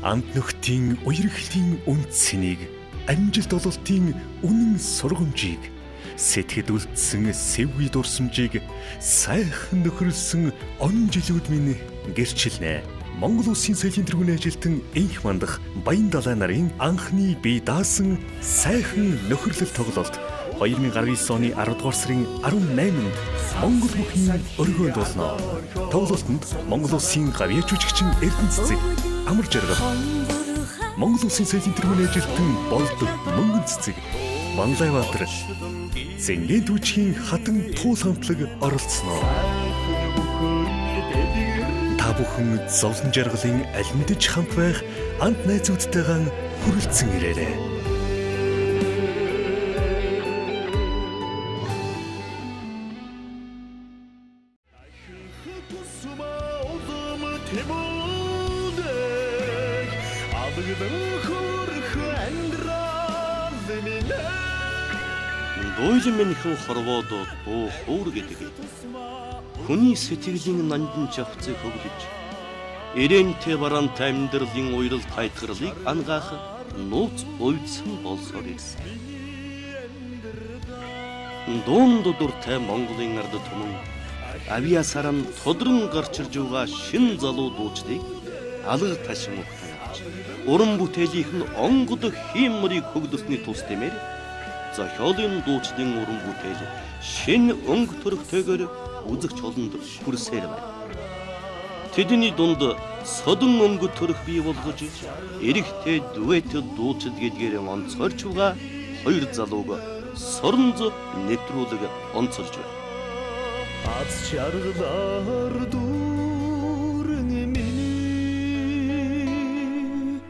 Амт нөхдийн уярхлын үнцнийг, амжилт ололтын үнэн сургамжийг, сэтгэд үлдсэн сэвгүй дурсамжийг сайхан нөхөрлсөн он жилүүд минь гэрчилнэ. Монгол Улсын соёлын тэргүүний ажилтан Энх Мандах Баян Далай нарын анхны бие даасан сайхан нөхөрлөл тоглолт 2019 оны 10 дугаар сарын 18-нд Монгол бүхний өргөөнд болно. Тоглолтод Монгол Улсын гавьяа жүжигчин Эрдэнэ Цэцэг, Амар Жаргал, Монгол Улсын соёлын тэргүүний ажилтан Болд Мөнгөн Цэцэг, Банлай Баатар, Зэнгийн түвшгийн хатан туул хамтлаг оролцсноо. Та бүхэн зовлон жаргалын алимдэж хамт байх ант найзуудтайгаа хүрэлцэн ирээрэй. Дуйлмэнхэн хорвоод дуу хуур гэдэг. Хүний сэтгэлийн нандин чавцыг хөглөж, ирээнтэй бараантай амьдралын уярал тайтгарлыг ангаах нууц уйдсан болсоор ирсэн. Дуунд дуртай Монголын ард түмэн авиасаран тодрон гарч ирж байгаа шин залуу дуучдыг алга ташин ухтан авч, уран бүтээлийнх нь онгод хийм мөрийг хөглөсний тус дэмээр зохиолын дуучдын уран бүтээл шинэ өнгө төрхтэйгээр үзэгч олонд хүрсээр байна. Тэдний дунд содон өнгө төрх бий болгож эрэгтэй дуэт дуучид гэдгээр онцгойрч байгаа хоёр залууг Соронз нэвтрүүлэг онцолж байна. Аз жаргалаар дүүрэн миний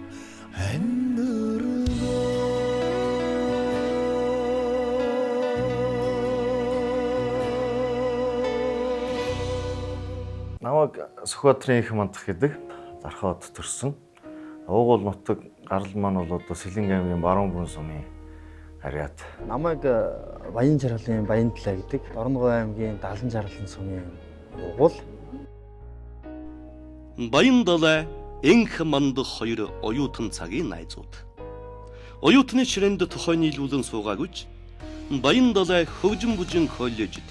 амьдрал. Намайг Сүхбаатарын Энх Мандах гэдэг Дархаад төрсөн. Уугуул нутаг гарал маань бол одоо Сэлэнг аймгийн Баруун бүрэн сумын харьяат. Намайг Баян Жаргалын Баян Далай гэдэг Дорногов аймгийн Далан Жаргалын сумын уугуул. Баян Далай, Энх Мандах хоёр оюутан цагийн найзууд. Оюутны ширээнд тохой нийлүүлэн суугаагүй ч Баян Далай хөгжин бүжин коллежид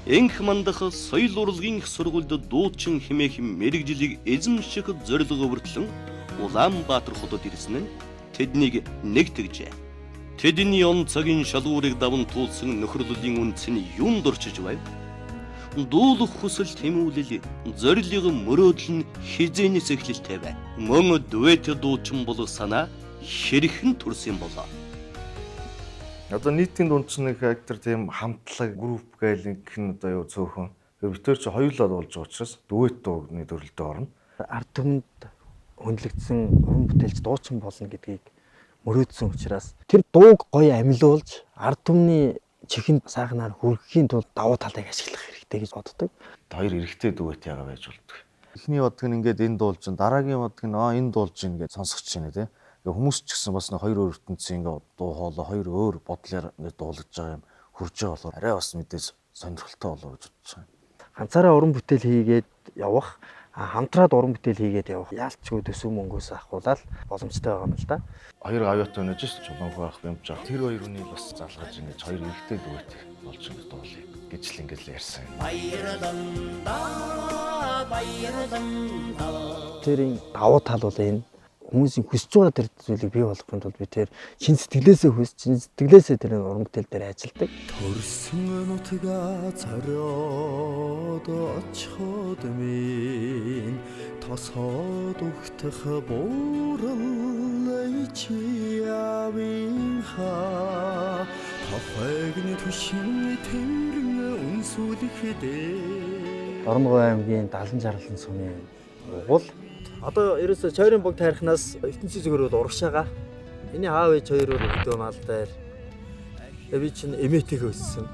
Энх Мандах соёл урлагийн их сургуульд дуучин хэмээх мэргэжлийг эзэмших зорилго өвөртлөн Улаанбаатар хотод ирсэн нь тэднийг нэгтгэжээ. Тэдний он цагийн шалгуурыг даван туулсан нөхөрлөлийн үндэс нь юунд орчиж байв? Дуулах хүсэл тэмүүлэл, зорилго мөрөөдөл нь хизээнээс эхлэлтэй байв. Мөн дуэт дуучин болох санаа хэрхэн төрсөн болоо? Одоо нийтийн дунд чинь нэг актер тийм хамтлаг групп гээл гэх нь одоо юу цөөхөн. Бид тэр чи хоёулаа дуулж байгаа учраас дуэт дууны төрөлдөө орно. Ард түмэнд хүндлэгдсэн уран бүтээлч дуучин болно гэдгийг мөрөөдсөн учраас тэр дууг гоё амилуулж ард түмний чихэнд сайхнаар хүргэхийн тулд давуу талыг ашиглах хэрэгтэй гэж боддог. Хоёр эрэгтэй дуэт яага байж болдог. Эхний бодог нь ингээд энэ дуулж, дараагийн бодог нь энэ дуулж ингээд сонсгож байна тий. Хүмүүс ч гэсэн бас нэг хоёр өөр ертөнцийн ингээд дуу хоолой хоёр өөр бодлоор ингээд дуулаж байгаа юм хурж байгаа болохоор арай бас мэдээж сонирхолтой болов гэж бодож байгаа. Ганцаараа уран бүтээл хийгээд явах, хамтраад уран бүтээл хийгээд явах яалтчгүй төсөв мөнгөөс авахулаад боломжтой байгаа юм л да. Хоёр авьяатай өнөж ш Чулуунхай ах бямж байгаа. Тэр хоёр үнийг бас залгаж ингээд хоёр эрэгтэй дуэт болж ингээд дуулъя гэж л ингээд л ярьсан. Тэрийн давуу тал бол энэ хүмүүсийн хүсэж байгаа тэр зүйлийг бий болгохын тулд би тэр чин сэтгэлээсээ хүс, чин сэтгэлээсээ тэр уран бүтээл дээр ажилладаг. Төрсөн нутгаа цороод очиход минь тосоод өгтөх буурал чи явынхаа тохойг нь түшин тэрэн үнсүүлэхдээ. Дорногов аймгийн Далан Жаргалын сумын уугуул. Одоо ерөөсөө чойрын бог тайрхнаас ертөнцийн зүгээр бол урагшаага. Миний аав ээж хоёр бол өдөө мал дээр. Би чинь эмээтэйгээ өссөн.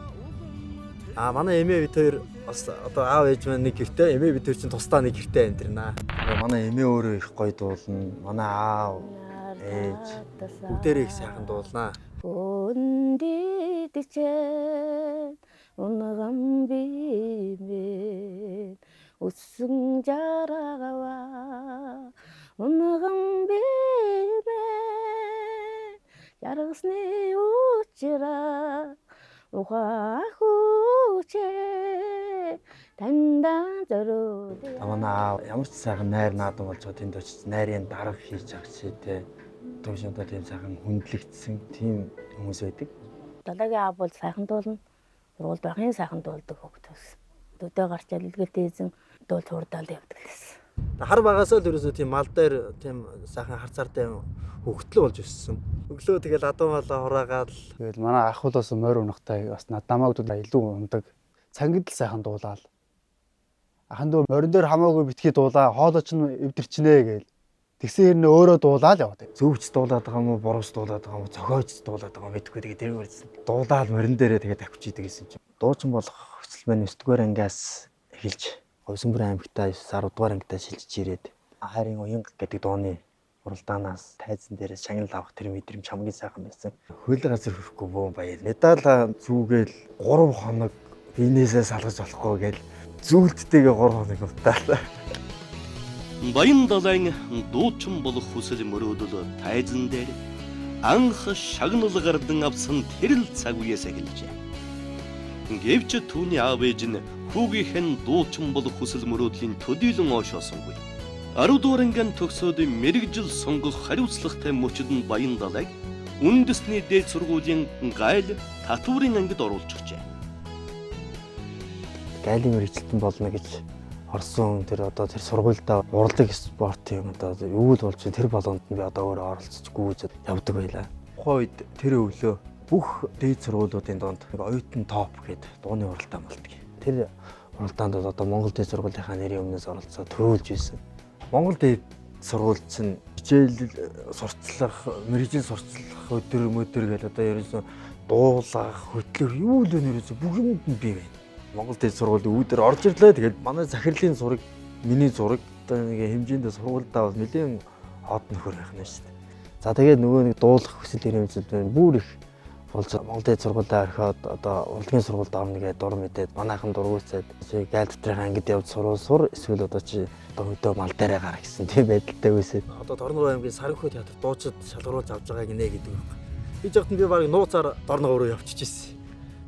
Аа манай эмээ бид хоёр бас одоо аав ээж маань нэг гэртээ, эмээ бид хоёр чинь тусдаа нэг гэртээ амьдарнаа. Манай эмээ өөрөө их гоё дуулна. Манай аав ээж бүгдээрээ их сайхан дуулнаа. Хүндидчэн унган бимэн өссөн жаргава унган Жаргасны учраа ухаа хүчээ таньдаа зориуд. Манай аав ямар ч сайхан найр наадам болж байгаа тэнд очиж найрын дарга хийж авах жишээтэй төвшөндөө тийм сайхан хүндлэгдсэн тийм хүмүүс байдаг. Далайгийн аав бол сайхан дуулна. Сургуульд байхын сайхан дуулдаг хүүхэд байсан. Төдөө гарч илгэлтэй эзэн дуул хурдаал явдаг лээс. Хар багасаа л ерөөсөө тийм мал дээр тийм сайхан хар цартай хүүхэд л болж өссөн. Өглөө тэгэл адуу малаа хураагаад л Тэгэл манай ах бол бас морь унахтай бас намайг илүү ундаг. Цангид л сайхан дуулаал. Ахан дүү морин дээр хамаагүй битгий дуулаа, хоолой чинь эвдэрчнэ гээл. Тэгсэн хэрнээ өөрөө дуулаа л яваад. Зөвч дуулаад байгаа юм уу, бурууч дуулаад байгаа юм уу, зохиоч дуулаад байгаа юм мэдэхгүй тэгээ тэр үрсэн. Дуулаад морин дээрээ тэгээ давхиж идэг гэсэн чинь. Дуучин болох хүсэл маань 9 дугаар ангиас эхэлж Говьсөнбөр аймагтаа 9 10 дугаар ангидаа шилжиж ирээд Хайрын уянга гэдэг дууны уралдаанаас тайзан дээрээ шагнал авах тэр мэдрэмж хамгийн сайхан байсан. Хөл газар хүрэхгүй бөөн баяр. Медаль зүгээл 3 хоног биенээсээ салгаж болохгүй гээл зүйлттэйгээ 3 хоног утаалаа. Баян далайн дуучин болох хүсэл мөрөөдөл тайзан дээр анх шагнал гардан авсан тэр л цаг үеэс эхэлжээ. Гэвч түүний аав ээж нь хүүгийнх нь дуучин болох хүсэл мөрөөдлийн төдийлөн оошоосонгүй. 10 дугаар ангийн төгсөөд мэргэжил сонгох хариуцлагатай мөчид нь Баян далайг үндэсний дээд сургуулийн гайл татварын ангид оруулчихжээ. Гайлын мэргэжилтэн болно гэж орсон тэр одоо тэр сургуульдаа урлаг спорт юм одоо юу л болж тэр болгонд нь би одоо өөрөө оролцож гүйж явдаг байлаа. Тухайн үед тэр өглөө бүх дээд сургуулиудын дунд нэг оюутан топ гэдэг дууны уралдаан болдог. Тэр уралдаанд бол одоо Монгол дээд сургуулийнхаа нэрийн өмнөөс оролцоо төрүүлж байсан. Монгол дээд сургууль чинь хичээл сурталчлах, мэргэжил сурталчлах өдөр мөдөр гэл одоо ерөөсөө дуулах, хөтлөх юу л вэ ерөөсөө бүх юмд нь бий байна. Монгол дээд сургуулийн үүдээр орж ирлээ. Тэгээд манай захирлын зураг, миний зураг одоо нэг хэмжээнд сургуульдаа бас нэлээд од нөхөр байх нь шүү дээ. За тэгээд нөгөө нэг дуулах хүсэл эрмэлзэл байна. Бүр их болж Монгол дээд сургуулаа орхиод одоо урлагийн сургуульд орно гэдэг дур мэдээд манайхан дургуйцаад чи гайл дотрын ангид явж сурвал сур эсвэл одоо чи одоо хөдөө мал дээрээ гар гэсэн тийм байдалтай үсээд. Одоо Дорногов аймгийн Саранхуй театр дуучид шалгаруулж авч байгаа гинэ гэдэг юм. Би жогтон би баг нууцаар Дорногов руу явчихж ирсэн.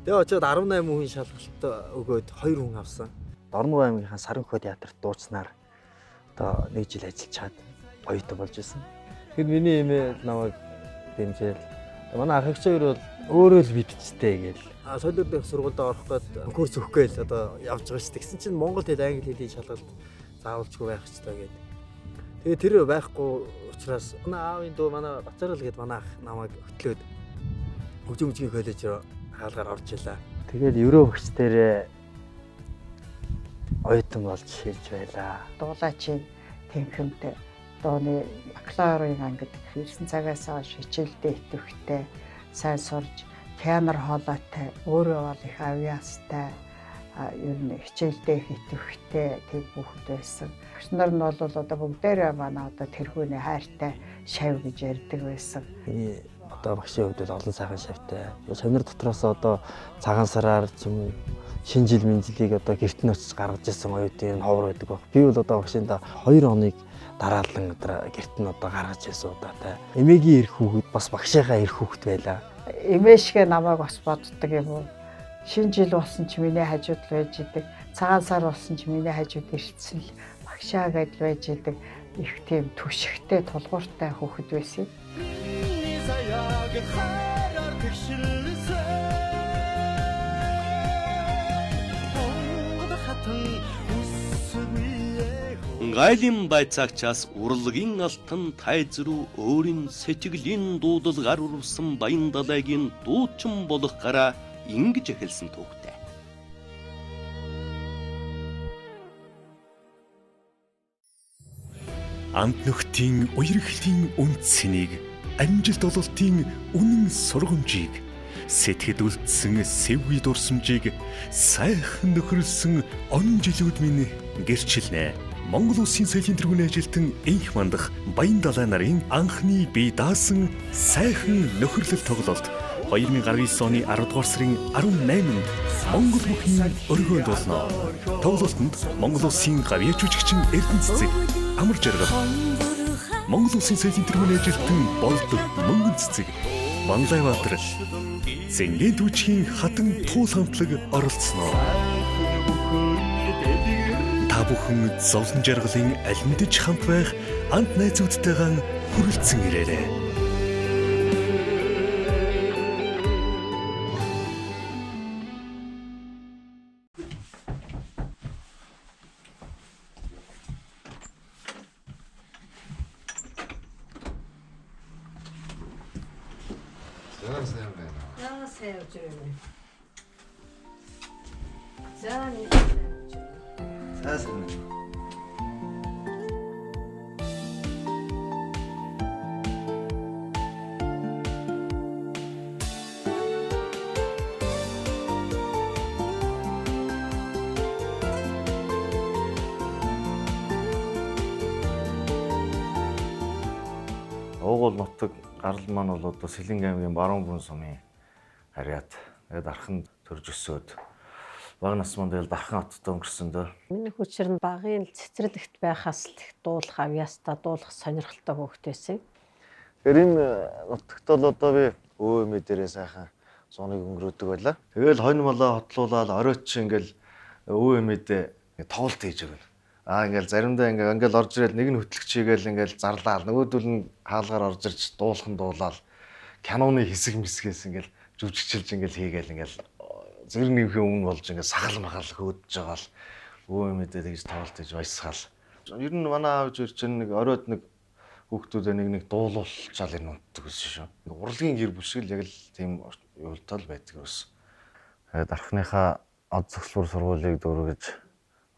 Тэгээ очиод 18 хүн шалгалт өгөөд 2 хүн авсан. Дорногов аймгийнхаа Саранхуй театрт дуучснаар одоо нэг жил ажиллаж чад оюутан болж исэн. Тэгэд миний эмээ намайг дэмжээл. Манай ах эгч хоёр бол өөрөө л мэдчихтэй гээл. Солиор дэх сургуульд орох гээд курс өгөх гээл одоо явж байгаа шүү дээ. Тэгсэн чинь монгол хэл, англи хэлний шалгалт заавалчгүй байх ёстой гээд. Тэгээ тэр байхгүй учраас манай аавын дүү манай Бацаргал гээд манай ах намайг хөтлөөд хөгжим бүжгийн коллеж руу хаалгаар орж илаа. Тэгээд ерөө багч дээрээ оюутан болж шилж байлаа. Дуулаачийн тэнхимд дууны бакалаврын ангид ирсэн цагаас хойш хичээлдээ идэвхтэй сайн сурж пианор хоолойтой өөрөө бол их авьяастай ер нь хичээлдээ их идэвхтэй тийм хүүхэд байсан. Багш нар нь бол одоо бүгдээрээ манай одоо тэрхүүний хайртай шав гэж ярьдаг байсан. Миний одоо багшийн хувьд бол олон сайхан шавтай. Шавнар дотроос одоо цагаан сараар ч юм уу шинэ жил мэнжилийг одоо гэрт нь очиж гаргаж ирсэн оюутны ховор байдаг баг. Би бол одоо багшиндаа 2 хоног дараалан гэрт нь одоо гаргаж ирсэн удаатай. Эмээгийн эрх хүүхэд бас багшийнхаа эрх хүүхэд байлаа. Эмээ шигэ намайг бас боддог юм уу? Шинэ жил болсон ч миний хажууд л байж идэг. Цагаан сар болсон ч миний хажууд ирсэн л багшаа гэдэл байж идэг. Их тийм түшигтэй, тулгууртай хүүхэд байсан. Гайлын байцаагчаас урлагийн алтан тайз руу өөрийн сэтгэлийн дуудал гар урвсан Баян далайгийн дуучин болох гараа ингэж эхэлсэн түүхтэй. Амт нөхдийн уярхлын үнцнийг, амжилт ололтын үнэн сургамжийг, сэтгэл үлдсэн сэвгүй дурсамжийг сайхан нөхөрлсөн он жилүүд минь гэрчилнэ. Монгол Улсын соёлын тэргүүний ажилтан Энх мандах Баян далай нарын анхны бие даасан сайхан нөхөрлөл тоглолт 2019 оны 10 дугаар сарын 18-нд Монгол бүхийн өргөөнд болно. Тоглолтод Монгол Улсын гавьяа жүжигчин Эрдэнэ Цэцэг, Амар Жаргал, Монгол Улсын соёлын тэргүүний ажилтан Болд Мөнгөн Цэцэг, Банлайбаатар Зэнгийн түлхийн хатан туул хамтлаг оролцсноо. Та бүхэн зовлон жаргалын алимдэж хамт байх ант найзуудтайгаа хүрэлцэн ирээрэй. За сайн байна. За сайн явж байна. За нэг сайн явж байна. За сайн байна. Уугуул нутаг гарал маань бол одоо Сэлэнг аймгийн Баруун Бүн сумын харьяат. Тэгээд арханд төрж өсөөд бага нас маань тэгэл дархан хотод өнгөрсөн дөө. Миний хүчээр нь багын цэцэрлэгт байхаас л их дуулах авьяастай, дуулах сонирхолтой хүүхэд байсан. Тэгэхээр энэ нутагт бол одоо би өө эмээ дээрээ сайхан зуныг өнгөрөөдөг байлаа. Тэгэл хонь малаа хотлуулаад оройч ингээл өө эмээдээ тоглолт хийж өгнө. Аа ингээл заримдаа ингээл орж ирэл нэг нь хөтлөгч хийгээл ингээл зарлаал, нөгөөдөл нь хаалгаар орж ирж дуулах нь дуулаал, киноны хэсэг мэсгээс ингээл жүжигчилж ингээл хийгээл ингээл зэрэг нэмхийн өмнө болж ингээл сахал махал хөөдөж байгаа л өө эмээдээ тэгж тоглолт хийж баясгаал. Ер нь манай аав ээж чинь нэг оройд нэг хүүхдүүдээ нэг нэг дуулуулчаал энэ унтдаг гэсэн шүү. Урлагийн гэр бүл шиг л яг л тийм юултал байдаг ус. Тэгээд архиныхаа од зөксвөр сургуулийг дүүргэж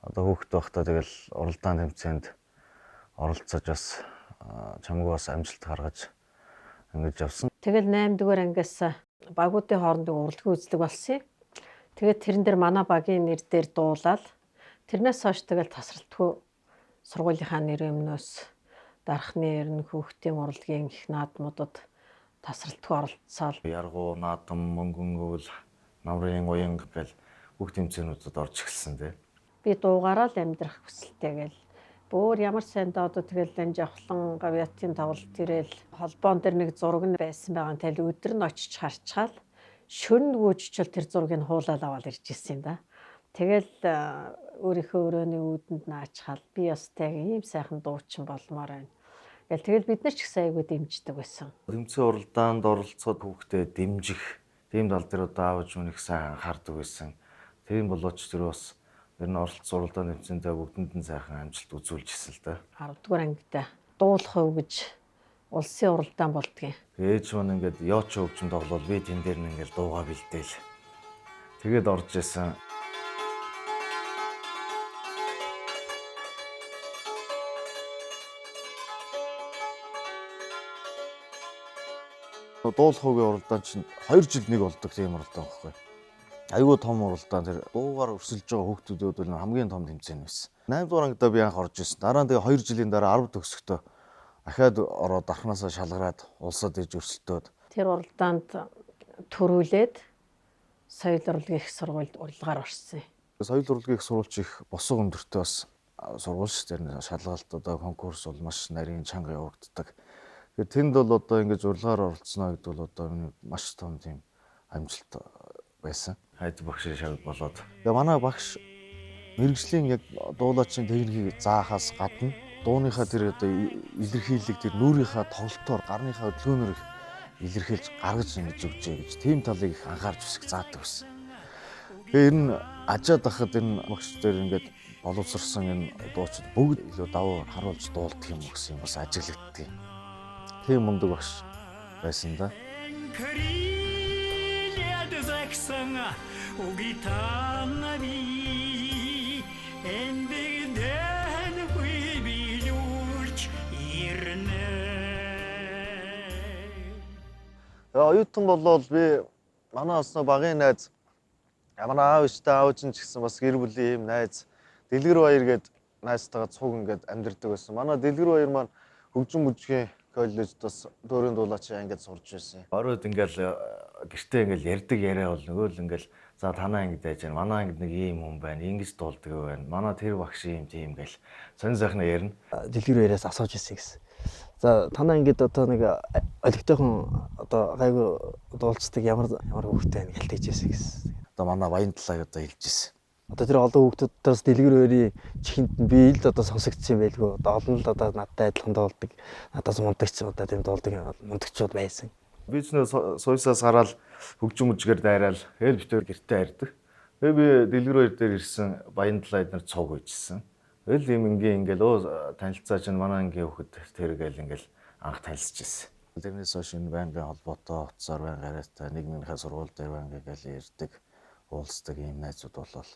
одоо хүүхэд байхдаа тэгэл уралдаан тэмцээнд оролцож бас чамгүй бас амжилт гаргаж ингэж явсан. Тэгэл 8 дугаар ангиас багуудын хоорондын урлагийн үзлэг болсон юм. Тэгээд тэрэн дээр манай багийн нэр дээр дуулаад тэрнээс хойш тэгэл тасралтгүй сургуулийнхаа нэр өмнөөс дархны ер нь хүүхдийн урлагийн их наадмуудад тасралтгүй оролцоод Яргуу, наадам, мөнгөн өвөл, намрын уянг гэл бүх тэмцээнүүдэд орж эхэлсэн тий. Би дуугаараа л амьдрах хүсэлтэй гэл. Бөөр ямар сайн даа одоо тэгэл энэ жавхлан гавьяатын тоглолт ирээл холбоон дээр нэг зураг нь байсан байгаа. Тэгэл өдөр нь очиж харчгаал шөнө гүйжчил тэр зургийг хуулаад аваад ирж ирсэн юм да. Тэгэл өөрийнхөө өрөөний үүдэнд наачхаал би бас тэг ийм сайхан дуучин болмоор байна. Гэл тэгэл бид нар ч гэсэн айгүй дэмждэг байсан. Тэмцээн уралдаанд оролцоход хүүхдээ дэмжих тийм тал дээр одоо аав ээж минь их сайн анхаардаг байсан. Тийм болооч тэр бас ер нь оролцсон уралдаан тэмцээндээ бүгдэнд нь сайхан амжилт үзүүлж ирсэн л да. 10 дугаар ангида дуулах уу гэж улсын уралдаан болдгийн. Ээж маань ингээд ёоч хөгжим тоглол би тэн дээр нь ингээд дуугаа бэлдээл. Тэгээд орж исэн. Дуулах уугийн уралдаан чинь 2 жил нэг болдог тийм уралдаан байхгүй. Айгүй том уралдаан тэр дуугаар өрсөлдөж байгаа хүүхдүүдэд бол хамгийн том тэмцээн байсан. 8 дугаар ангидаа би анх орж ирсэн. Дараа нь тэгээ 2 жилийн дараа 10 төгсөхдөө ахаад ороод арханаасаа шалгараад улсад иж өрсөлдөөд тэр уралдаанд төрүүлээд соёл урлагийн их сургуульд урилгаар орсон. Соёл урлагийн их сургуульч их босго өндөртэй бас сургууль ш тэр шалгалт одоо конкурс бол маш нарийн чанга явагддаг. Тэгэхээр тэнд бол одоо ингэж урилгаар оролцсноо гэдэг бол одоо миний маш том тийм амжилт байсан. Хайд багшийн шавд болоод. Тэгээ манай багш мэргэжлийн яг дуулаачийн техникийг заахаас гадна дууныхаа тэр одоо илэрхийлэг тэр нүрийнхаа тоглолтоор гарныхаа хөдөлгөөнөөр их илэрхийлж гаргаж ингэж өгчээ гэж тийм талыг их анхаарч үсэх заадаг байсан. Тэгээ ер нь ажаад ахад энэ багш дээр ингээд боловсрсон энэ дуучид бүгд илүү давуу харуулж дуулдаг юм гэсэн юм бас ажиглагддаг юм. Тийм мундаг багш байсан да. Оюутан болвол би манай бас нэг багын найз манай аав ээжтэй аав чинь ч гэсэн бас гэр бүлийн ийм найз Дэлгэр баяр гээд найзтайгаа цуг ингээд амьдардаг байсан. Манай Дэлгэр баяр маань хөгжим бүжгийн коллежид бас дөрөв дуулаачийн ангид сурч байсан. Оройд ингээл гэртээ ингээл ярьдаг яриа бол нөгөө л ингээл за танаа ангид байж байна. Манай ангид нэг ийм хүн байна. Ингэж дуулдаг байна. Манай тэр багш ийм тийм гэл сонь сайхнаа ярина. Дэлгэр баяраас асууж ирсэн гэсэн. За танаа ингээд одоо нэг олигтойхон одоо гайгүй дуулцдаг ямар ямар хүүхдтэй байна гэж хэлж байсан гэсэн. Одоо манай Баян талааг одоо хэлж ирсэн. Одоо тэр олон хүүхдүүдээс дэлгэр хоёрын чихэнд нь би л одоо сонсогдсон юм байлгүй. Одоо олон л одоо надтай адилхан дуулдаг, надаас мундагч одоо тийм дуулдаг мундагчуд байсан. Би ч нөө суйсаас хараад хөгжим үжигээр дайраал тэгэл битээр гэртээ хардаг. Тэгээ би дэлгэр хоёр дээр ирсэн Баян талаа эднэр цуг үйжсэн. Тэгэл ийм энгийн ингээл өө танилцаа чинь манай ангийн хүүхэд тэр гээл ингээл анх танилцж ирсэн. Тэрнээс хойш энэ байнгын холбоотой утсаар байнга яриатай нэг нэгнийхээ сургууль дээр байнга ингээл ярьдаг, уулздаг ийм найзууд болол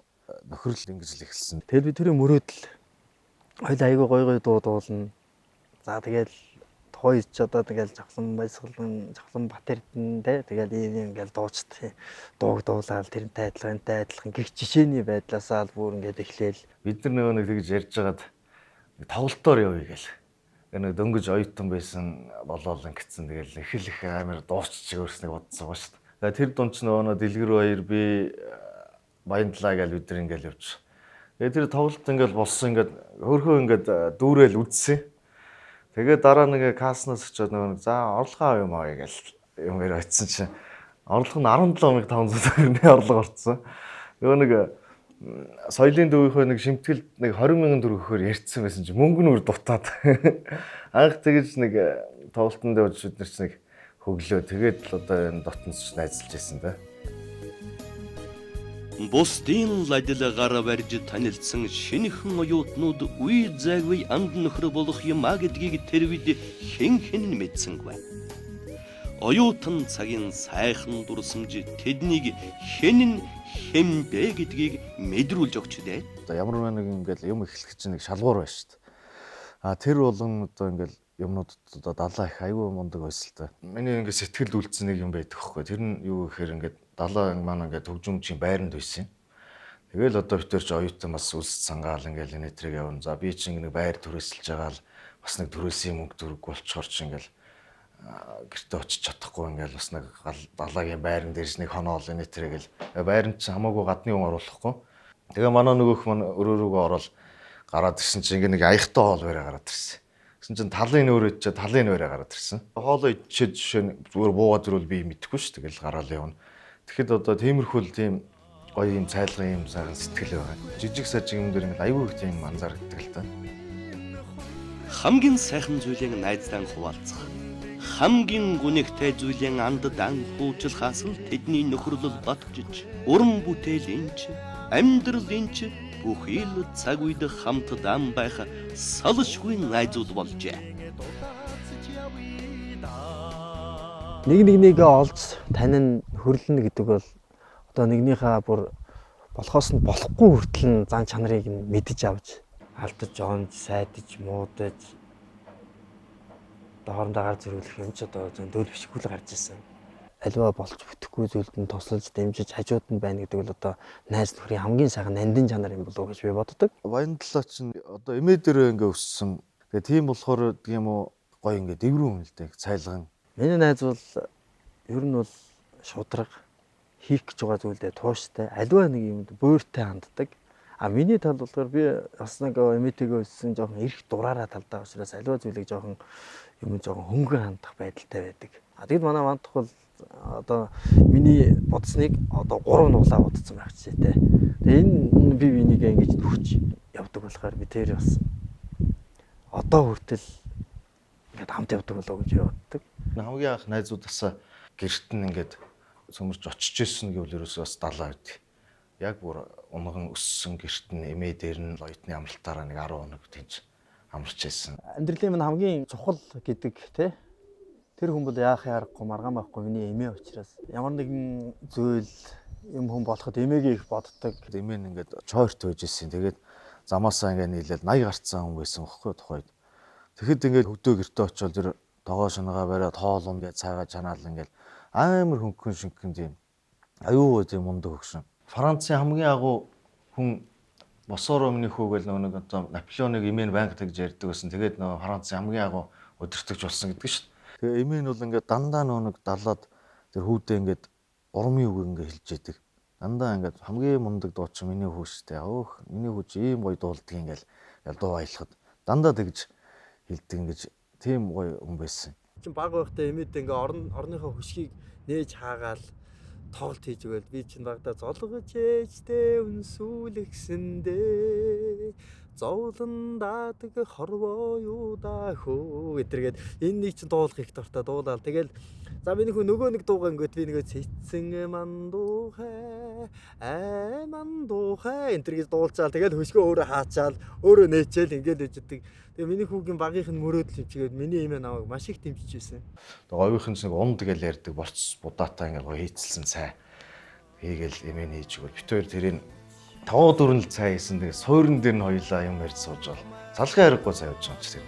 нөхрөл ингэж л эхэлсэн. Тэгэл би тэрийн мөрөөдөл хоёул айгүй гой гой дуу дуулна. За тэгэл тухайн ч одоо тэгэл Жавхлан Баясгалан, Жавхлан Батэрдэн те тэгэл ийм юм ингээл дуучдаг. Дууг дуулаад тэрнтэй адилхан, энтэй адилхан гих жишээний байдлаасаа л бүр ингээд эхлээл. Бид нар нөгөө нэг тэгж ярьж байгаад тоглолтоор явъя гээл. Тэгээ нэг дөнгөж оюутан байсан болоол ингэсэн тэгэл их л их амар дуусчих өөрснийг бодсон ба шүү дээ. Тэгээ тэр дунд ч нөгөө дэлгэр баяр би Баян талаа гээл бид нар ингээл явж. Тэгээ тэр тоглолт ингээл болсон ингээд хөөрхөө ингээд дүүрэл үдсэн. Тэгээ дараа нэг каснаас очиод нөгөө нэг за орлогоо авъя юм аа гээл юм яриа очисон чинь орлого нь 17500 төгрөгийн орлого орсон. Нөгөө нэг соёлын төвийнхөө нэг шимтгэлд нэг 20 мянган төгрөг өгөхөөр ярьсан байсан чинь мөнгө нь үр дутаад. Анх тэгэж нэг тоглолтод явж бид нар ч нэг хөглөө. Тэгээд л одоо энэ дотнос найзалж байсан да. Бусдын ладил гар барьж танилцсан шинэхэн оюутнууд үе зайгүй анд нөхөр болох юм а гэдгийг тэр үед хэн хэн нь мэдсэнгүй. Оюутан цагийн сайхан дурсамж тэднийг хэн нь хэмбэ гэдгийг мэдрүүлж өгч дээ. Одоо ямар нэг ингээл юм эхлэх чинь нэг шалгуур байна шүү дээ. А тэр болон одоо ингээл юмнуудад одоо далаа их айгүй мундаг байсан л та. Миний ингээд сэтгэлд үлдсэн нэг юм байдаг хгүй. Тэр нь юу гэхээр ингээд далаа маань ингээд хөгжимчийн байранд байсан юм. Тэгэл одоо бид тэр чи оюутан бас үлс сангаал ингээл энэ тэрэг явна. За би чинь нэг байр түрээсэлж байгаа л бас нэг түрээсийн мөнгө төрөг болчхоор чи ингээл гэртээ очиж чадахгүй ингээл бас нэг далаагийн байран дээрс нэг хоноол энэ тэрэг л байранд чинь хамаагүй гадны хүн оруулахгүй. Тэгээ манай нөгөөх маань өрөө рүүгээ ороод гараад ирсэн чинь ингээ нэг аяхтай хоол барай гараад ирсэн. Гэсэн чинь талын нөөрэ идчихэд талын нөөрэ гараад ирсэн. Хоолоо идчихэд жишээ нь зүгээр буугаад ирвэл би мэдэхгүй шүү. Тэгэл гараал явна. Тэгэхэд одоо тиймэрхүү л тийм гоё юм цайлган юм сайхан сэтгэл байгаа. Жижиг сажиг юм дээр ингээл айгүй их тийм анзаардаг л та. Хамгийн сайхан зүйлийн найздан хуваалцах. Хамгийн гүнэгтэй зүйлийн анд дан хуучлахаас л тэдний нөхөрлөл батжиж, уран бүтээлийн ч, амьдралын ч бүхий л цаг үед хамт дан байх салшгүй найзууд болжээ. Нэг нэгнийгээ олж танин хөрлөнө гэдэг бол одоо нэгнийхээ бүр болохоос нь болохгүй хүртэл нь зан чанарыг нь мэдэж авч алдаж, онж, сайдаж, муудаж одоо хоорондоо гар зөрүүлэх юм ч одоо зөндөл бишгүй л гарч ирсэн. Аливаа болж бүтэхгүй зүйлд нь тусалж, дэмжиж хажууд нь байна гэдэг бол одоо найз нөхрийн хамгийн сайхан нандин чанар юм болов уу гэж би боддог. Баян талаа чинь одоо эмээ дээрээ ингээ өссөн. Тэгээ тийм болохоор гэдэг юм уу гоё ингээ дэврүү хүн л дээ цайлган. Миний найз бол ер нь бол шудраг хийх гэж байгаа зүйлдээ тууштай, аливаа нэг юмд буйртай ханддаг. А миний тал болохоор би бас нэг эмээтэйгээ өссөн жоохон эрх дураараа талдаа учраас аливаа зүйлийг жоохон юм жоохон хөнгөн хандах байдалтай байдаг. А тэгэд манай мандах бол одоо миний бодсныг одоо 3 нуглаа бодсон байх жишээтэй. Тэгээ энэ би бинийг ингэж нөхч явдаг болохоор би тэр бас одоо хүртэл ингээд хамт явдаг болоо гэж боддог. Хамгийн анх найзуудаас гэрт нь ингээд цөмөрч очиж ирсэн гэвэл ерөөсөө бас далаа байдаг. Яг бүр унган өссөн гэрт нь эмээ дээр нь оюутны амралтаараа нэг 10 хоног тэнч амарч байсан. Амьдралын минь хамгийн чухал гэдэг те тэр хүн бол яах аргагүй маргаан байхгүй миний эмээ учраас ямар нэгэн зүйл юм хүн болоход эмээгээ их боддог. Эмээ нь ингээд чойрт байж ирсэн. Тэгээд замаасаа ингээд нийлээл 80 гарцсан хүн байсан байхгүй тухайд. Тэгэхэд ингээд хөдөө гэртээ очиод тэр тогоо шингаа бариад хоол унд ингээд цайгаа чанаал ингээд амар хөнгөн шингэн тийм аюу тийм мундаг хөгшин. Францын хамгийн агуу хүн босоор өмнөх хүүгээл нөгөө нэг одоо Наполеоныг эмээ нь байнга тэгж ярьдаг байсан. Тэгээд нөгөө Францын хамгийн агуу удирдагч болсон гэдэг шүү дээ. Тэгээ эмээ нь бол ингээд дандаа нөгөө нэг далаад тэр хүүдээ ингээд урмын үг ингээд хэлж яадаг. Дандаа ингээд хамгийн мундаг дуучин миний хүү шүү дээ. Өөх миний хүү чи ийм гоё дуулдаг ингээл дуу аялахад дандаа тэгж хэлдэг ингэж Тийм гоё хүн байсан. Чин баг байхдаа эмээд ингээ орныхоо хөшгийг нээж хаагаал тоглолт хийж өгөөл би чин багада золгож ээжтэй үнсүүлгэсэндээ зовлон даадаг хорвоо юу даа хөө гэтэргээд энэ нэг чин дуулах их дуртай дуулаал. Тэгэл за миний хүү нөгөө нэг дуугаа ингэт би нөгөө цэцэн мандуухай ай мандуухай энэ төр гэж дуулчаал. Тэгэл хөшгөө өөрөө хаачаал өөрөө нээчээл ингээл ээждэг. Тэгээ миний хүүгийн багийнх нь мөрөөдөл хэмчигээд миний эмээ намайг маш их дэмжиж байсан. Тэгээ овийнх нь нэг унд гэл ярьдаг борц будаатай ингээл гоё хийцэлсэн цай. Хийгээл эмээ нь хийж өгөөл. Бит хоёр тэрийг 5-4 л цай хийсэн. Тэгээ суурин дээр нь хоёлаа юм ярьж сууж бол залгын аргагүй цай ууж байгаа ч тэр.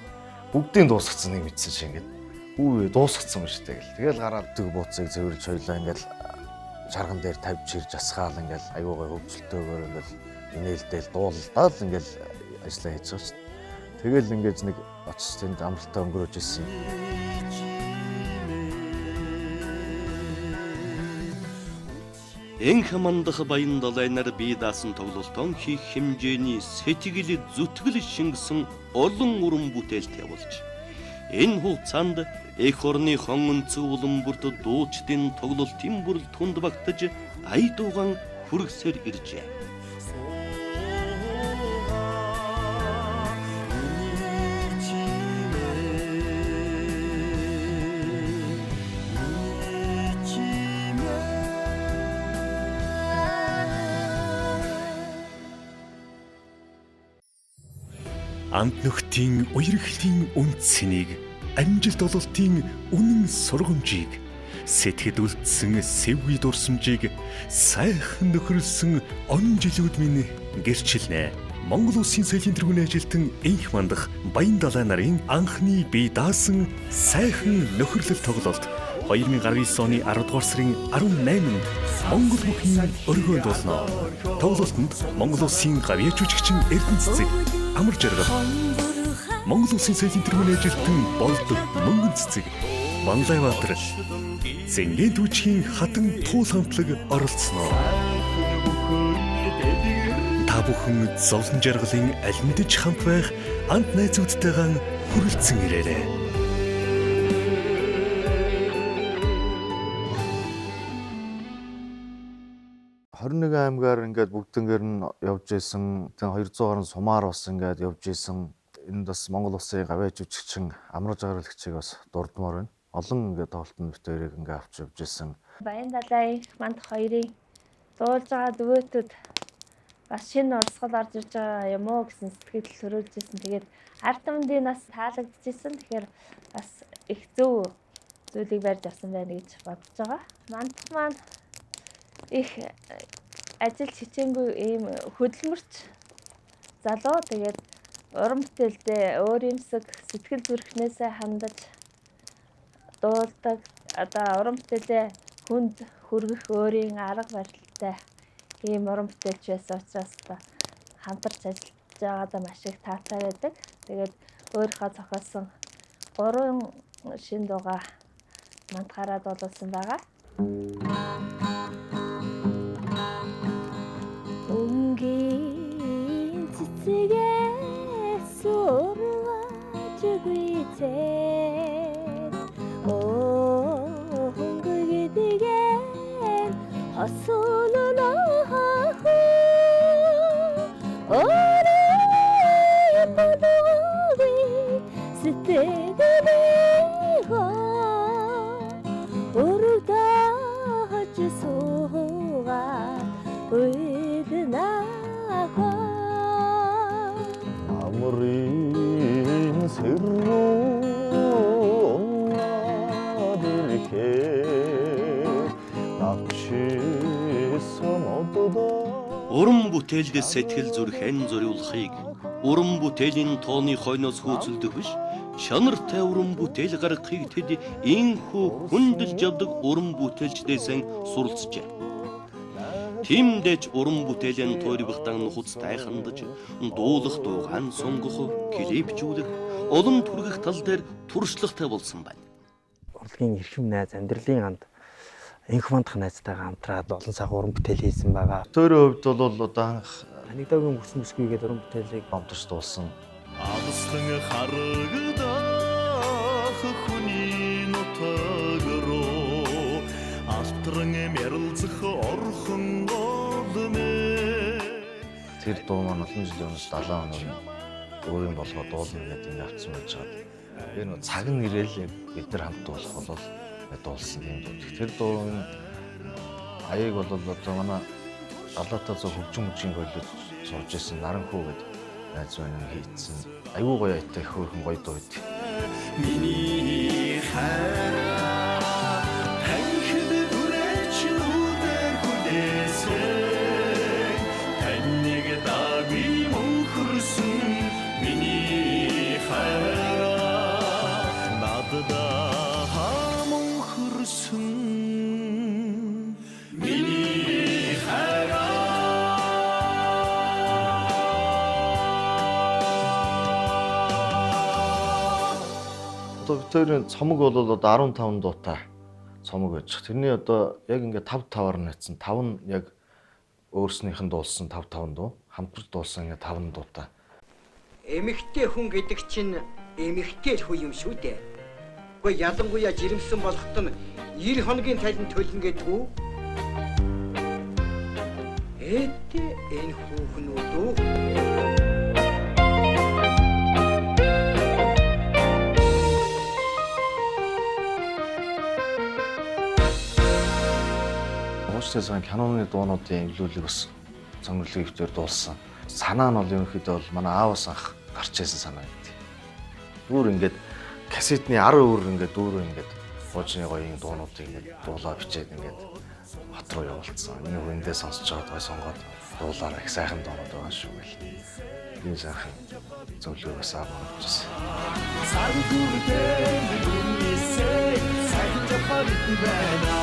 Бүгдийн дуусгацсан нэг мэдсэн шиг ингээд үгүй дуусгацсан юм шүү дээ гэл. Тэгэл гараад дөг бууцыг цэвэрлж хоёлаа ингээл шарган дээр тавьж ирж асгаал ингээл аюу гой хөвчлөлтөөгөр ингээл инээлдэл дуулдаад ингээл ажиллаа хийж байгаа шүү дээ. Тэгэл ингээд нэг очиж тэнд амралтаа өнгөрөөж ирсэн юм. Энх мандах баян далайнаар бие даасан тоглолтон хийх хэмжээний сэтгэл зүтгэл шингэсэн олон уран бүтээлтэй болж энэ хугацаанд эх орны хон өнцөг улам бүрт дуучдын тоглолтын бүрэлдэхүүнд багтаж ая дуугаан хүргэсээр иржээ. Амт нөхдийн уярхлын үнцнийг, амжилт ололтын үнэн сургамжийг, сэтгэл үлдсэн сэвгүй дурсамжийг сайхан нөхөрлсөн он жилүүд минь гэрчилнэ. Монгол Улсын соёлын тэргүүний ажилтан Энх мандах Баян далай нарын анхны бие даасан сайхан нөхөрлөл тоглолт 2019 оны 10 дугаар сарын 18-нд Монгол бүхийн өргөөнд болно. Тоглолтод Монгол Улсын гавьяа жүжигчин Эрдэнэ цэцэг, Амар жаргал, Монгол Улсын соёлын тэргүүний ажилтан Болд Мөнгөн цэцэг, Банлай Баатар, Зэнгийн түүчхийн хатан туул хамтлаг оролцсноо. Та бүхэн зовлон жаргалын алимдэж хамт байх ант найзуудтайгаан хүрэлцэн ирээрэй. 21 аймгаар ингээд бүгднгээр нь явж исэн. Тэгээ 200 гаруй сумаар бас ингээд явж исэн. Энд бас Монгол Улсын гавьяа жүжигчин Амар жаргалагчийг бас дурдмаар байна. Олон ингээд тоглолтод бит хоёрыг ингээд авч явж исэн. Баян далай манд хоёрын дуулж байгаа дуэтүүд бас шинэ урсгал орж ирж байгаа юм уу гэсэн сэтгэл төрүүлж исэн. Тэгээд ард түмэндийн нас таалагдчихсэн. Тэгэхээр бас их зөв зүйлийг барьж авсан байна гэж бодож байгаа. Мандах маань их ажил хичээнгүй ийм хөдөлмөрч залуу. Тэгээд уран бүтээлдээ өөр юмсаг сэтгэл зүрхнээсээ хандаж дуулдаг. Одоо уран бүтээлээ хүнд хүргэх өөрийн арга барилтай ийм уран бүтээлч байсан учраас хамтарч ажиллаж байгаадаа маш их таатай байдаг. Тэгээд өөрийнхөө зохиосон 3 шинэ дуугаа мандахаараа дуулсан байгаа. Өнгийн цэцэгээс урваж гүйцээд хөнгө гэдгэн хосололоо өрөө болоогүй сэтгэлээ өрөвдөж суугаад уйднахаа Амрын сэрүүн ирэхээр навчсан оддоо. Уран бүтээлд сэтгэл зүрхэн зориулахыг уран бүтээлийн тооны хойноос хөөцөлдөх биш, чанартай уран бүтээл гаргахыг тэд энхүү хүндэлж явдаг уран бүтээлчдээсэн суралцжээ. Тиймдээч уран бүтээлийн туйрбахтан нухацтай хандаж, дуулах дуугаан сонгох, клипжүүлэх, олон төргөх тал дээр туршлагатай болсон байна. Урлагийн эрхэм найз, амьдралын анд энх мандах найзтайгаа хамтраад олон сайхан уран бүтээл хийсэн байгаа. Төөрийн хувьд бол одоо анх Танигдаагийн бүсэн бүсгүй гэдэг уран бүтээлийг хамтарч дуулсан. Алслан харагдаа Тэр дуу маань олон жилийн өмнөөс 70 оны өөрийн болгоо дуулна гэдэг ингэ авцсан байж байгаа. Тэгээ нөө цаг нь ирээл яг бид нар хамт дуулах бол дуулсан тийм дуу. Тэр дуун аяыг бол одоо манай Далаатай зөв хөгжин мөчийн коллеж сурж исэн Наранхүү гэдэг найз маань хийцэн. Айгуу гоё аятай их хөөрхөн гоё дуу байдаг. Миний хайраа танхид хүрээч нүдээр хүлээсэн таныг даагүй мөнхөрсөн миний хайраа наддаа мөнхөрсөн миний хайраа. Одоо бид хоёрын цомог бол одоо 15 дуутай цомог байж. Тэрний одоо яг ингээ 5 5-аар найцсан. 5 нь яг өөрснийх нь дуулсан 5 5 дуу, хамтарч дуулсан ингээ 5 дуутай. Эмэгтэй хүн гэдэг чинь эмэгтэй л хүн юм шүү дээ. Гэхдээ ялангуяа жирэмсэн болоход нь 90 хоногийн цалин төлнө гэдэг үү? Эдээ энэ хүүхнүүд үү? Хуучтай цагаан киноны дуунуудын эвлүүлэг бас цомглогийн өвтөр дуулсан. Санаа нь бол ерөнхийдөө бол манай ааваас анх гарч ирсэн санаа гэдэг. Дүүр ингээд кассетны 10 өөр ингээд дүүрээ ингээд хуучны гоё юм дуунуудыг ингээд дуулаа бичээд ингээд хот руу явуулсан. Миний хүндээ сонсож байгаад гой сонгоод дуулаараа их сайхан дуунууд байгаа шүү гэл. Энэ сайхан зөвлөгөө бас аав өгчээсэн. Цаг хүртэл дүнийсээ сайхан жапар байна.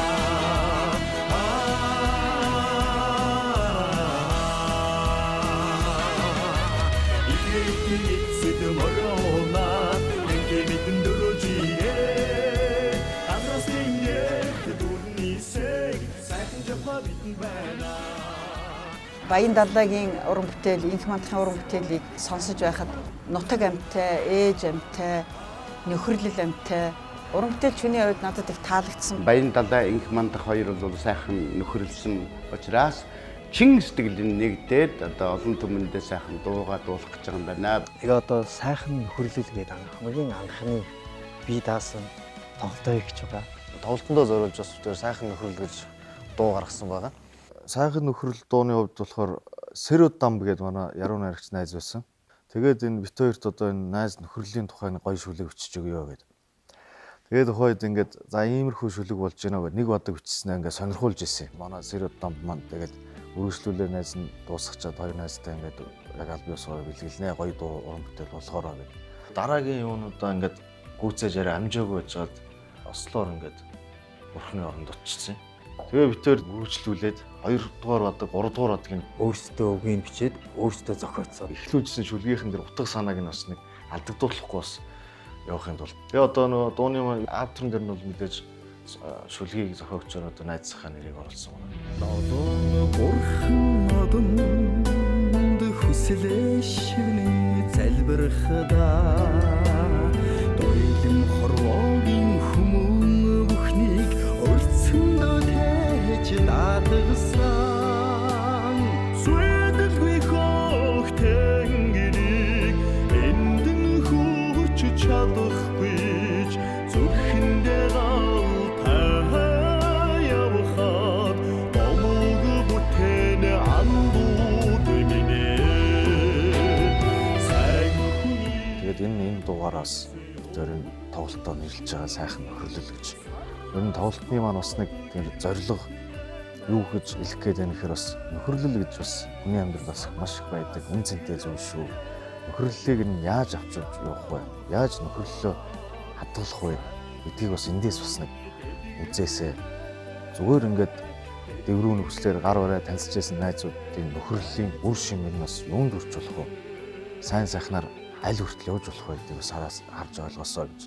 Ихэд морона энгэ мэдэн дөрөжие газраас ингээд дүнийсээ сайхан жапар байна. Баян далайгийн уран бүтээл, Инх мандахын уран бүтээлийг сонсож байхад нутаг амьтай, ээж амьтай, нөхөрлөл амьтай уран бүтээл хүний хувьд надад их таалагдсан. Баян далай, Инх мандах хоёр бол сайхан нөхөрлөсөн учраас чин сэтгэл нь нэгдээд одоо олон түмэндээ сайхан дуугаа дуулах гэж байгаа юм байна. Тэгээ одоо сайхан нөхөрлөл гэдэг хамгийн анхны бие даасан тоглолтоо хийж байгаа. Тоглолтондоо зориулж бас тэр сайхан нөхөрлөл гэж дуу гаргасан байгаа. Сайхан нөхөрлөл дууны хувьд болохоор Сэрүүд дам гэдэг манай яруу найрагч найз байсан. Тэгээд энэ бит хоёрт одоо энэ найз нөхөрлийн тухай нэг гоё шүлэг бичиж өгөө гэдэг. Тэгээд тухайд ингээд за иймэрхүү шүлэг болж байна гэдэг нэг бадаг бичснээ ингээд сонирхуулж ирсэн. Манай Сэрүүд дам маань тэгээд үргэлжлүүлээ найз нь дуусгачаад хоёр найзтай ингээд яг аль биесоор бэлгэлнэ гоё дуу уран бүтээл болохоороо гэдэг. Дараагийн юунуудаа ингээд гүйцээж арай амжаагүй байжгаад ослоор ингээд бурхны оронд очсон юм. Тэгээ бид тэр үргэлжлүүлээд 2 дугаар бадаг, 3 дугаар бадгийг өөрсдөө үгийг бичээд өөрсдөө зохиоцсон. Эхлүүлжсэн шүлгийнхэн дээр утга санааг нь бас нэг алдагдуулахгүй бас явахын тулд. Тэгээ одоо нөгөө дууны маань авторн дээр нь бол мэдээж шүлгийг зохиогчоор одоо найзынхаа нэрийг оруулсан байна. Долоон бурхан модонд хүслээ шивнэн залбирхдаа дуйлан хорвоогийн хүмүүн бүхнийг өрцөндөө тээж даатгасан. Сүдэлгүй хөх тэнгэрийг эндэн хөрч чадахгүйч зүрхэндээ галтай явхад домог бүтээн андууд минь сайн хүний. Тэгээд энэ дугаараас зорин тоглолтоо нэрлэж байгаа сайхан нөхөрлөл гэж. Ер нь тоглолтны маань бас нэг тэр зорилго юу гэж хэлэх гээд байна гэхээр бас нөхөрлөл гэж бас хүний амьдрал бас маш их байдаг үн цэнтэй зүйл шүү. Нөхөрлөлийг нь яаж авч явах вэ? Яаж нөхөрлөлөө хадгалах вэ гэдгийг бас эндээс бас нэг үзээсээ. Зүгээр ингээд дэврүү нөхцлөөр гар барай таньсаж байсан найзуудын нөхөрлөлийн үр шим нь бас юунд хүрч болох вэ? Сайн сайхнаар аль хүртэл явж болох вэ гэдгийг бас харж ойлгосоо гэж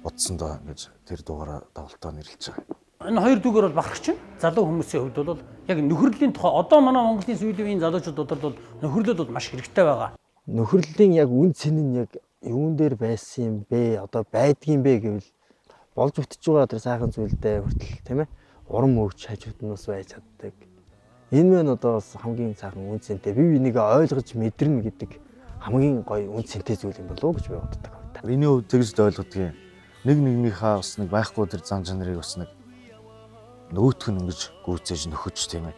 бодсондоо ингэж тэр дугаараа тоглолтоо нэрлэж байгаа. Энэ хоёр дүүгээр бол бахарч байна. Залуу хүмүүсийн хувьд бол яг нөхөрлийн тухай одоо манай Монголын сүүлийн үеийн залуучууд бол нөхөрлөл бол маш хэрэгтэй байгаа. Нөхөрлөлийн яг үн цэн нь яг юун дээр байсан юм бэ? Одоо байдгийн бэ гэвэл болж бүтэж байгаа тэр сайхан зүйлдээ хүртэл тийм ээ урам өгч хажууд нь бас байж чаддаг. Энэ мэн одоо бас хамгийн сайхан үн цэнтэй бие бинийгээ ойлгож мэдэрнэ гэдэг хамгийн гоё үн цэнтэй зүйл юм болов уу гэж би боддог. Миний хувьд тэгж л ойлгодгийн. Нэг нэгнийхээ бас нэг байхгүй тэр зан чанарыг бас нэг нөгөөх нь ингэж гүйцээж нөхөж тийм ээ.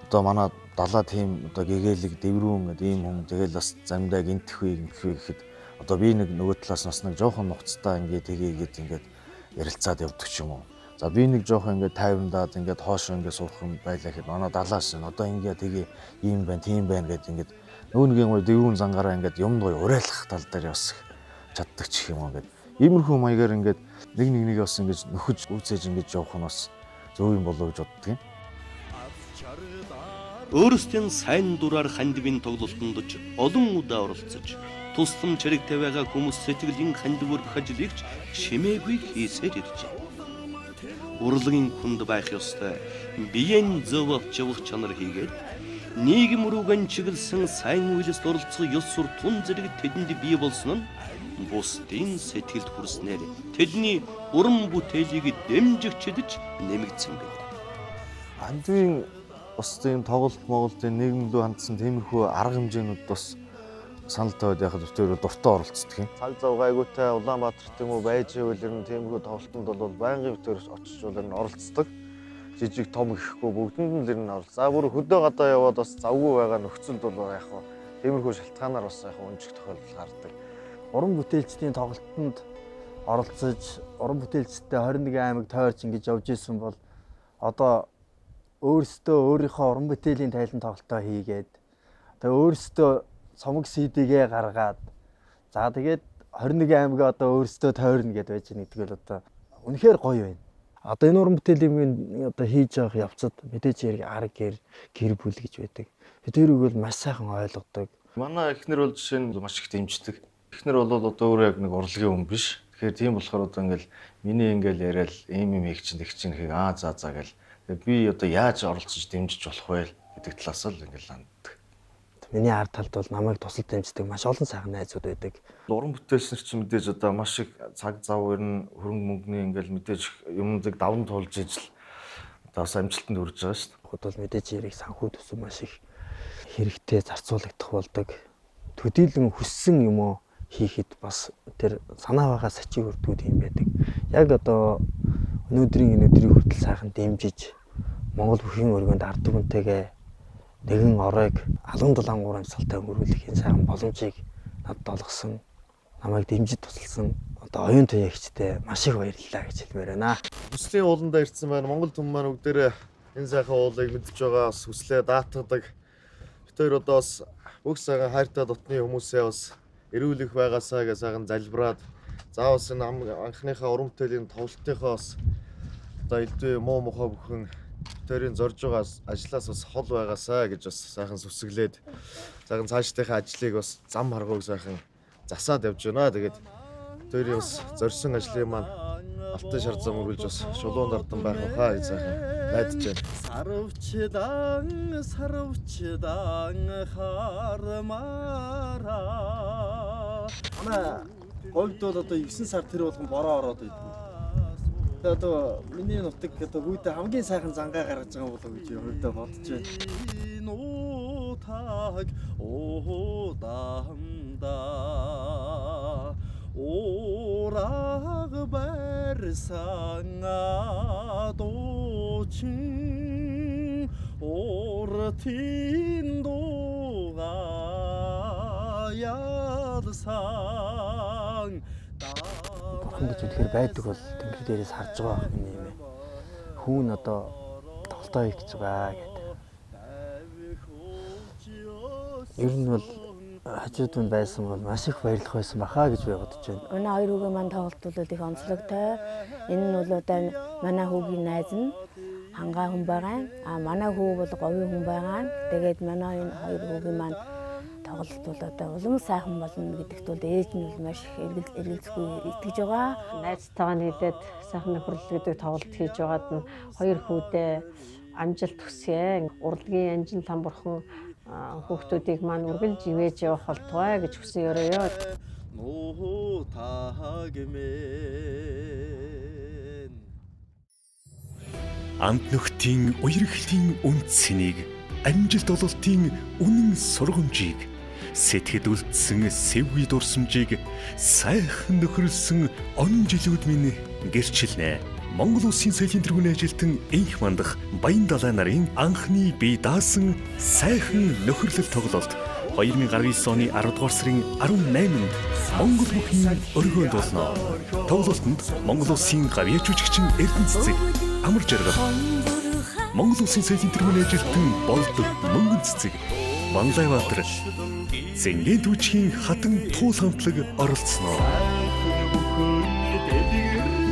Одоо манай далаа тийм одоо гэгээлэг дэврүүн гэдэг ийм хүн тэгэл бас замдаа гинтэх вэ гинтэх вэ гэхэд одоо би нэг нөгөө талаас нь бас нэг жоохон нухацтай ингээд тэгээгээд ингээд ярилцаад явдаг ч юм уу. За би нэг жоохон ингээд тайвандаад ингээд хоошоо ингээд суух юм байлаа гэхэд манай далаас нь одоо ингээд тэгээ ийм байна, тийм байна гэд ингээд нөгөө нэг юм дэврүүн зангаараа ингээд юм гоё уриалах тал дээр бас чаддаг ч юм уу ингээд иймэрхүү маягаар ингээд нэг нэгнийг бас ингээд нөхөж гүйцээж ингээд явах нь бас зөв юм болов уу гэж боддог юм. Өөрсдийн сайн дураар хандивын тоглолтонд ч олон удаа оролцож, тусламж хэрэгтэй байгаа хүмүүс сэтгэлийн хандив өргөх ажлыг ч чимээгүй хийсээр иржээ. Урлагийн хүнд байх ёстой биеийн зөв авч явах чанар хийгээд нийгэм рүүгэн чиглэсэн сайн үйлсд оролцох ёс сур тун зэрэг тэдэнд бий болсон нь бусдын сэтгэлд хүрснээр тэдний уран бүтээлийг дэмжигчдэж нэмэгдсэн байна. Хандивын бас тийм тоглолт Монголын нийгэм рүү хандсан тиймэрхүү арга хэмжээнүүд бас санал тавиад яхад битээр дуртай оролцдог юм. Цаг зав гайгүйтай Улаанбаатарт юм уу байж ивэл ер нь тиймэрхүү тоглолтод бол байнгын битээр очиж бол ер нь оролцдог. Жижиг том гэхгүй бүгдэнд нь л ер нь оролц. За бүр хөдөө гадаа яваад бас завгүй байгаа нөхцөлд бол яг хаа тиймэрхүү шалтгаанаар бас яг өнжих тохиолдол гардаг. Уран бүтээлчдийн тоглолтод оролцож, уран бүтээлчдтэй 21 аймаг тойрч ингэж явж исэн бол одоо өөрсдөө өөрийнхөө уран бүтээлийн тайлан тоглолтоо хийгээд тэгээ өөрсдөө цомог CD-гээ гаргаад за тэгээд 21 аймаг одоо өөрсдөө тойрно гэдээ байж байгаа гэдэг л одоо үнэхээр гоё байна. Одоо энэ уран бүтээлийн одоо хийж явах явцад мэдээж хэрэг арга гэр бүл гэж байдаг. Бид тэрийг бол маш сайхан ойлгодог. Манай эхнэр бол жишээ нь маш их дэмждэг. Эхнэр бол одоо өөрөө яг нэг урлагийн хүн биш. Тэгэхээр тийм болохоор одоо ингээл миний ингээл яриад ийм юм хийх чинь тэг чинь гэхийг аа за за гэл. Тэгээ би одоо яаж оролцож дэмжиж болох вэ гэдэг талаас л ингээл ханддаг. Миний ард талд бол намайг тусал дэмждэг маш олон сайхан найзууд байдаг. Уран бүтээлч нар чинь мэдээж одоо маш их цаг зав ер нь хөрөнгө мөнгөний ингээл мэдээж юмдаг даван туулж ижил одоо бас амжилтанд хүрж байгаа шүү дээ. Хот бол мэдээж хэрэг санхүү төсөв маш их хэрэгтэй зарцуулагдах болдог. Төдийлөн хүссэн юм уу хийхэд бас тэр санаа байгаа сачиг өрдгүүд юм байдаг. Яг одоо өнөөдрийн энэ өдрийг хүртэл сайхан дэмжиж Монгол бүхийн өргөнд ард түмэнтэйгээ нэгэн оройг алган дулаан амьсгалтай өнгөрүүлэх энэ сайхан боломжийг надад олгосон, намайг дэмжиж тусалсан одоо оюун туяагчтай маш их баярлалаа гэж хэлмээр байна. Хүслийн ууландаа ирсэн байна. Монгол түмэн маань бүгдээрээ энэ сайхан уулыг мэдж байгаа, бас хүслээ даатгадаг. Бид хоёр одоо бас бүх сайхан хайртай дотны хүмүүсээ бас эрүүлэх байгаасаа гэж сайхан залбираад заавал энэ анхныхаа уран бүтээлийн тоглолтынхоо бас одоо элдв муу мухаа бүхэн битэрийн зорж байгаа ажлаас бас хол байгаасаа гэж бас сайхан сүсгэлээд сайхан цаашдынхаа ажлыг бас зам харгууг сайхан засаад явж байна. Тэгээд битэрийн бас зорьсон ажлын маань алтан шар зам үргэлж бас шулуун дардан байх байхаа гэж сайхан найдаж байна. Сарвчдан сарвчдан хармаараа. Манай говьд бол одоо 9 сар тэр болгон бороо ороод байдаг. Тэгээ одоо миний нутаг одоо хүйтэй хамгийн сайхан зангаа гаргаж байгаа болов уу гэж хувьдаа бодож байна. Нутаг уудамда ураг барьсан адуучин уртын дууга ялсан. Бурхан гэж үнэхээр байдаг бол тэнгэр дээрээс харж байгаа байх миний юм. Хүүн одоо тоглолтоо хийх гэж байгаа гэдэг. Ер нь бол хажууд нь байсан бол маш их баярлах байсан баха гэж би бодож байна. Манай хоёр хүүгийн маань тоглолт бол их онцлогтой. Энэ нь бол одоо манай хүүгийн найз нь хангаа хүн байгаа. А манай хүү бол говийн хүн байгаа. Тэгээд манай энэ хоёр хүүгийн маань тоглолт бол одоо улам сайхан болно гэдэгт бол ээж нь бол маш их эргэлзэхгүй итгэж байгаа. Найзтайгаа нийлээд сайхан нөхөрлөл гэдэг тоглолт хийж байгаад нь хоёр хүүдээ амжилт хүсье. Урлагийн анжин лам бурхан хүүхдүүдийг маань үргэлж ивэж явах болтугай гэж хүсэн ёроёо. Амт нөхдийн уярхлын үнцнийг амжилт ололтын үнэн сургамжийг, сэтгэд үлдсэн сэвгүй дурсамжийг сайхан нөхөрлсөн он жилүүд минь гэрчилнэ. Монгол Улсын соёлын тэргүүний ажилтан Энх мандах Баян далай нарын анхны бие даасан сайхан нөхөрлөл тоглолт 2019 оны 10 дугаар сарын 18-нд Монгол бүхийн өргөөнд болно. Тоглолтод Монгол Улсын гавьяа жүжигчин Эрдэнэ Цэцэг, Амар Жаргал, Монгол Улсын соёлын тэргүүний ажилтан Болд Мөнгөн Цэцэг, Банлай Баатар, Зэнгийн түүчхийн хатан туул хамтлаг оролцсноо.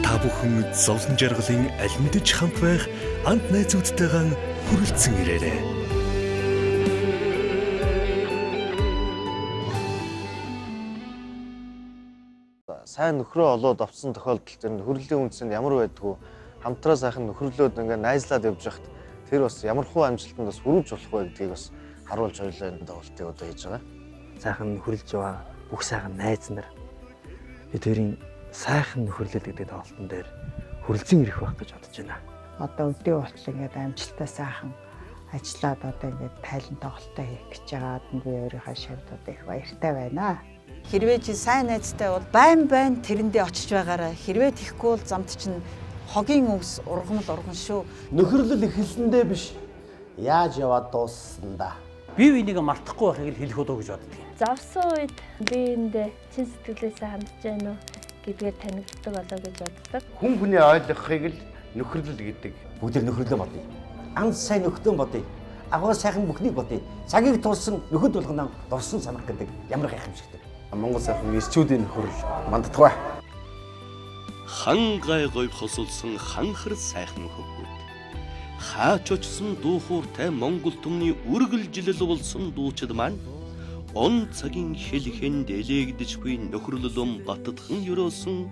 Та бүхэн зовлон жаргалын алимдэж хамт байх ант найзуудтайгаа хүрэлцэн ирээрэй. Сайн нөхрөө олоод авсан тохиолдолд тэр нөхөрлийн үндсэнд ямар байдгүй хамтраа сайхан нөхөрлөөд ингээ найзлаад явж байхад тэр бас ямар хуу амжилтанд бас хүрэж болох вэ гэдгийг бас харуулж хоёлаа энэ тоглолтыг одоо хийж байгаа. Сайхан нөхөрлөж байгаа бүх сайхан найз нар бид хоёрын сайхан нөхөрлөл гэдэг тоглолтын дээр хүрэлцэн ирэх байх гэж бодож байна. Одоо өдөө болтол ингээд амжилттай сайхан ажиллаад одоо ингээд тайлан тоглолтоо хийх гэж байгаад нь би өөрийнхөө шавьд одоо их баяртай байна. Хэрвээ чи сайн найзтай бол байн байн тэрэндээ очиж байгаарай. Хэрвээ тийхгүй бол замд чинь хогийн өвс ургамал урган шүү. Нөхөрлөл эхэлсэндээ биш яаж яваад дууссандаа. Бие биенийг мартахгүй байхыг л хэлэх удаа гэж боддог юм. Зовсон үед биеиндээ чин сэтгэлээсээ хандж гэнэ үү гэдгээр танигддаг болоо гэж боддог. Хүн хүний ойлгохыг л нөхөрлөл гэдэг. Бүгд нөхөрлөө бодъё. Ан сайн нөхдөн бодъё. Агуу сайхан бүхнийг бодъё. Цагийг тулсан нөхөд болгоно дурсан санах гэдэг ямар гайхамшигтай. Монгол сайхан ирчүүдийн нөхөрлөл мандатгүй. Хангай говь хосолсон ханхар сайхан хөвгүүд. Хаач очсон дуухууртай Монгол түмний үргэлжлэл болсон дуучид маань он цагийн хэлхэнд элэгдэжгүй нөхөрлөлөн баттхан ерөөсөн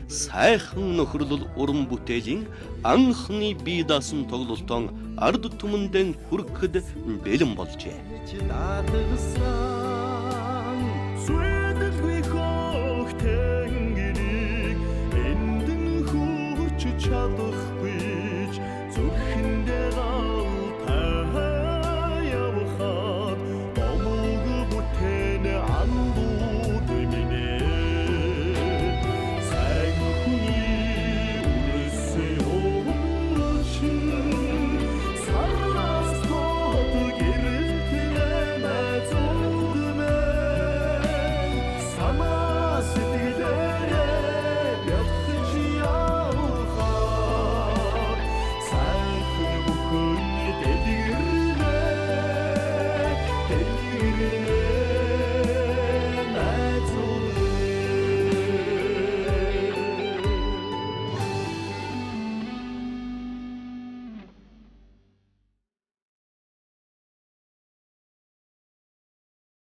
сайхан нөхөрлөл уран бүтээлийн анхны бие даасан тоглолтон ард түмэндээ хүрэхэд бэлэн болжээ. Сүдэлгүй хөөхтэй.